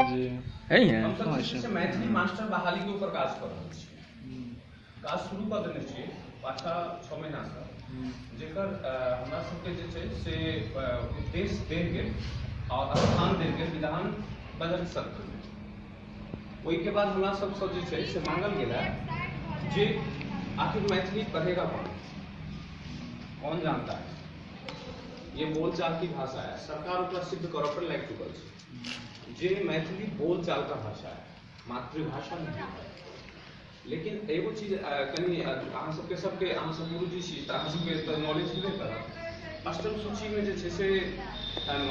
जी। हमसब जे छै से मैथिली मास्टर बहाली के ऊपर काज कऽ रहल छी। काज शुरू कऽ देने छियै पाछा 6 महीनासँ, जेकर हमरा सबके जे छै से उद्देश्य देल गेल और स्थान देल गेल विधान बजट सत्रमे। ओहिके बाद हमरा सबसँ जे छै से मांगल गेल है जे आखिर मैथिली पढ़ेगा कौन, कौन जानता है, ये बोलचाल की भाषा है। सरकार ओकरा सिद्ध करऽ पर लागि चुकल छै जे मैथिली बोलचाल का भाषा है, मातृभाषा नहीं है। लेकिन एगो चीज कनि अहाँ सबके सबके अहाँ सब गुरुजी छी तऽ अहाँ सबके तऽ नॉलेज हेबे करत। अष्टम सूचीमे जे छै से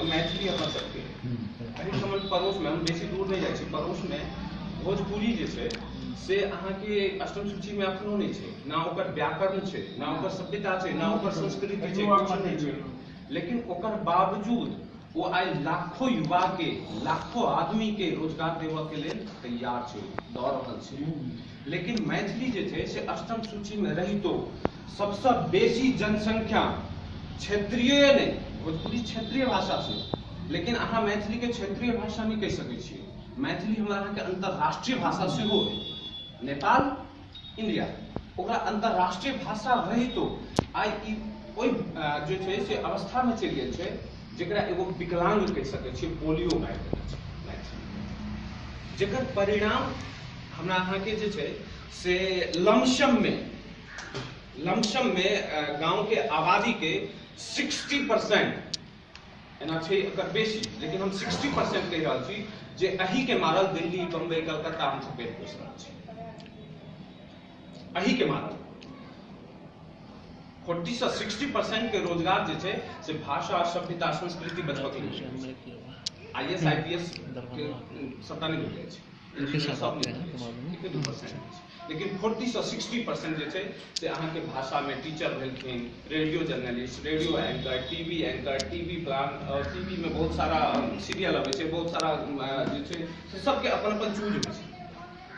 मैथिली अपना सबके एहिठाम पड़ोसमे, हम बेसी दूर नहि जाइ छी, पड़ोसमे भोजपुरी जे छै से अहाँके अष्टम सूचीमे एखनो नहि छै। ना ओकर व्याकरण छै, ना ओकर सभ्यता छै, ना ओकर संस्कृति छै, किछु नहि छै। लेकिन ओकर बावजूद ओ आइ लाखों युवा के, लाखों आदमी के रोजगार देबऽ के लेल तैयार छै, दऽ रहल छै। लेकिन मैथिली जे छै से अष्टम सूची में रहितो सबसँ बेसी जनसंख्या क्षेत्रीय नहि, भोजपुरी क्षेत्रीय भाषा छै, लेकिन अहाँ मैथिली के क्षेत्रीय भाषा नहि कहि सकै छियै। मैथिली हमरा अहाँके अंतर्राष्ट्रीय भाषा सेहो है। नेपाल, इंडिया, ओकरा अंतर्राष्ट्रीय भाषा रहितो आइ ई ओहि जे छै से अवस्थामे चलि गेल छै जेकरा एगो विकलांग कहि सकै छियै, पोलियो मारि देने छै मैथिली, जेकर परिणाम हमरा अहाँके जे छै से लमसम में गाँव के आबादी के 60%, एना छै एकर बेसी, लेकिन हम 60% कहि रहल छी जे एही के मारल दिल्ली, बम्बई, कलकत्ता हमसब पेट पोसि रहल छी, एही के मारल 40 से 60% के रोजगार जे छै से भाषा, सभ्यता, संस्कृति बचबऽ के लेल। IAS, IPS के सबटा नहि भेट जाइ छै, इंजीनियर सब नहि भेट जाइ छै, 1-2%, लेकिन 40 से 60% जे छै से अहाँके भाषामे टीचर भेलखिन, radio journalist, radio anchor, TV anchor, TV plan, TV में बहुत सारा सीरियल अबै छै, बहुत सारा जे छै से सबके अपन अपन चूज होइ छै।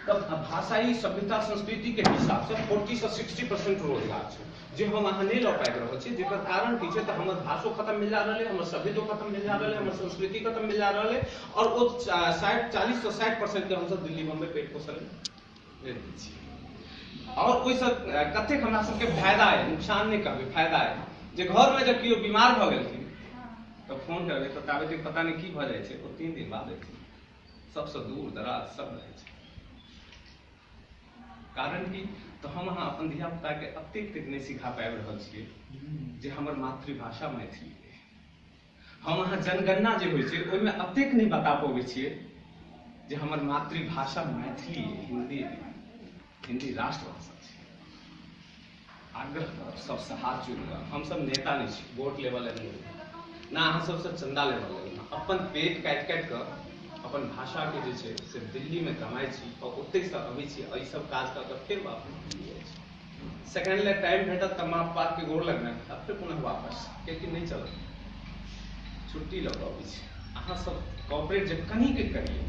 तब भाषाई सभ्यता संस्कृति के हिसाबसँ 40 से 60% रोजगार छै जे हम अहाँ नहि लऽ पाबि रहल छी। जेकर कारण की छै तऽ हमर भाषो खत्म भेल जा रहल है, हमर सभ्यतो खत्म भेल जा रहल है, हमर संस्कृति खत्म भेल जा रहल है, और ओ 60 40 से 60% के हमसब दिल्ली, बम्बई पेट पोसल दै छी। और ओहिसँ कतेक हमरा सबके फायदा है, नुकसान नहि कहबै, फायदा है जे घरमे जब केओ बीमार भऽ गेलखिन तऽ फोन करबै तऽ ताबे तक पता नहि की भऽ जाइ छै, ओ 3 दिन बाद अयथिन। सबसँ दूर दराज सब रहै छै। कारण की तऽ हम अहाँ अपन धिया पुताके एतेक तक नहि सिखा पाबि रहल छियै जे हमर मातृभाषा मैथिली अइ। हम अहाँ जनगणना जे होइ छै ओहिमे एतेक नहि बता पबै छियै जे हमर मातृभाषा मैथिली अइ, हिंदी नहि, हिंदी राष्ट्रभाषा छै। आग्रह करब सबसँ हाथ जोड़ि कऽ, हमसब नेता नहि छी, वोट लेबऽ लेल नहि, ना अहाँ सबसँ चंदा लेबऽ लेल, अपन पेट काटि काटि कऽ अपन भाषाके जे छै से दिल्लीमे कमाइ छी और ओतहिसँ अबै छी, एहि सब काज कऽ कऽ फेर वापस दिल्ली जाइ छी। सेकेंड ले टाइम भेटत तऽ माँ बापके गोर लगबै आ फेर पुनः वापस, कियाकि नहि चलत, छुट्टी लऽ कऽ अबै छी। अहाँ सब कॉपरेट जे कनिके करियै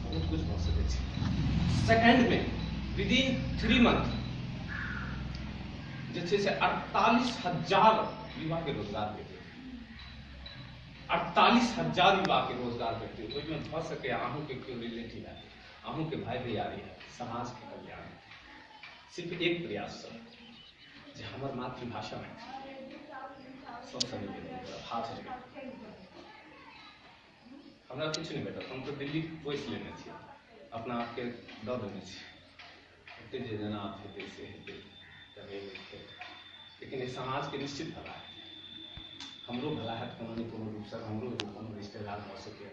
बहुत कुछ भऽ सकै छै। सेकेंडमे विदिन 3 मंथ जे छै से 48,000 युवाके रोजगार भेटै, 48,000 युवाके रोजगार भेटतै। ओहिमे भऽ सकैए अहूँके केओ रिलेटिव हैत, अहूँके भाई भैयारी हैत, समाजके कल्याण हेतै। सिर्फ एक प्रयाससँ जे हमर मातृभाषा मैथिली, सबसँ निवेदन करब, हाथ जोड़ि, हमरा किछु नहि भेटत, हम तऽ दिल्ली पोसि लेने छियै, अपना आपके दऽ देने छियै, ओते जे जेना हेतै से हेतै, तब लेकिन एहि समाजके निश्चित भला हेतै, हमरो भला हैत कोनो ने कोनो रूपसँ, हमरो एगो कोनो रिश्तेदार भऽ सकैए,